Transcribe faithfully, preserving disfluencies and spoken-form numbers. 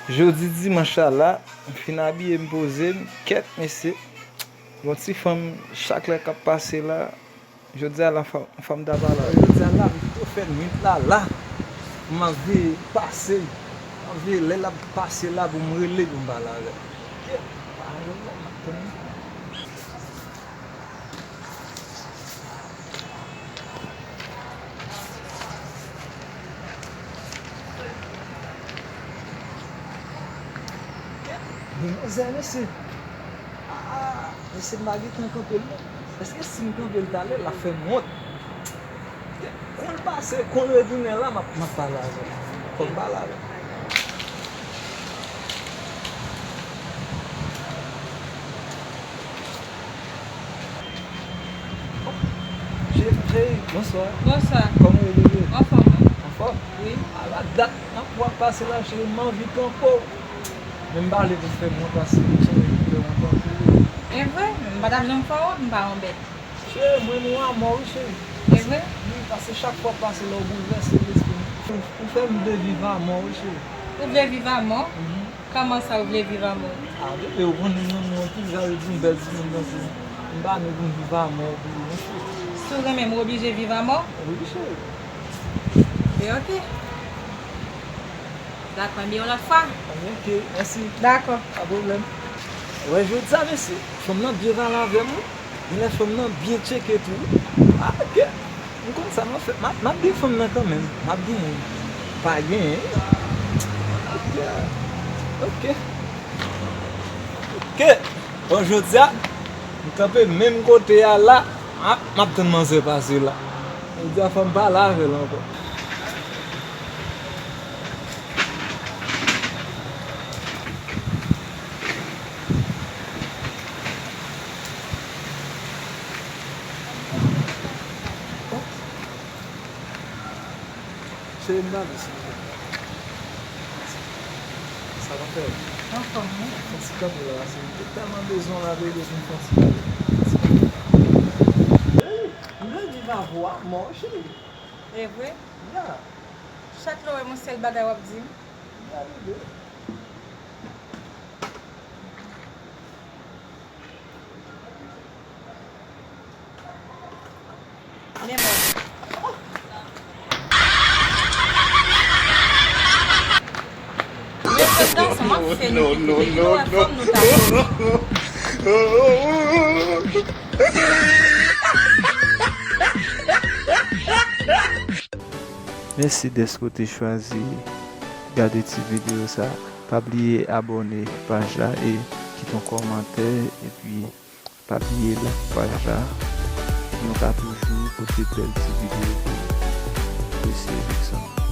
Jodi dimanch la la, m fin abiye, m poze m, kèt mesye. Gon ti fanm chak lè k ap pase la. Jodi a la, fanm, fanm ta pale avè l. Jodi a la, m pito fè nwit la la. M ap veye pase, m ap veye lè l ap pase la pou m rele pou m pale avè l. Kèt, pa rele, m ap tann. Demwazèl, mesye. Ah, mesye, m pa gen tan kanpe l non. Paske si m kanpe l talè, l ap fè m wont. Kon l pase, kon l retounen la, m ap, m ap pale avè l. Fò m pale avè l. Cheri, cheri, bonswa. Bonswa. Kòman w ye, bebe? Anfòm, wi. Anfòm? Wi. Ala dat, nan w ap pase la, cheri, m anvi kanpe w. Men m pa vle pou w fè m wont, paske m sonje m te fè wont anpil. E vre? M pa t ap janm fè w wont, m pa yon bèt. Cheri, mwen renmen w amò, wi, cheri. E vre? Wi, paske chak fwa w pase la, w boulvèse lespri m. Ou fè m vle viv amò, wi, cheri. Ou vle viv amò? Mhm. Kòman sa, ou vle viv amò? A, bebe, ou konnen m renmen w anpil, sa vle di m bèl timoun nan se m pa vle pou m viv amò pou ou, non, cheri. Si w renmen m, ou oblije viv amò? Wi, cheri. E oke. Dakò, ebyen, yon lòt fwa. Oke, mèsi. Dakò. Pa pwoblèm. Wè, jodi a, mesye, fanm nan byen pale avè m, wi. Genlè fanm nan byen tcheke tou. A, oke. M konn sa m ap fè. M ap, m ap gen fanm nan kanmenm. M ap genyen. Pa genyen. Oke. Oke. Oke. Bon, jodi a, m kanpe menm kote a la. M ap, m ap tann manzè pase la. Jodi a, fò m pale avè l ankò. Cheri m, pale, silvouplè. Sa va fè? Anfòm, wi. Fè ti kanpe la, paske m te tèlman bezwen w la, bebe, pou m fè ti kanpe. Cheri, m vle viv avè w amò, cheri. E vre? Ya. Chak lè w wè m, yon sèl bagay w ap di m. Ya, bebe. Men mwen. Mesye, gason, m ap fè nou kite peyi nou, wè fanm nou ta fè. Mèsi dèske w te chwazi gade ti videyo sa. Pa bliye abòne paj la e kite yon kòmantè, epi pa bliye like paj la pou nou ka toujou pote bèl ti videyo pou ou. Mesye, big up.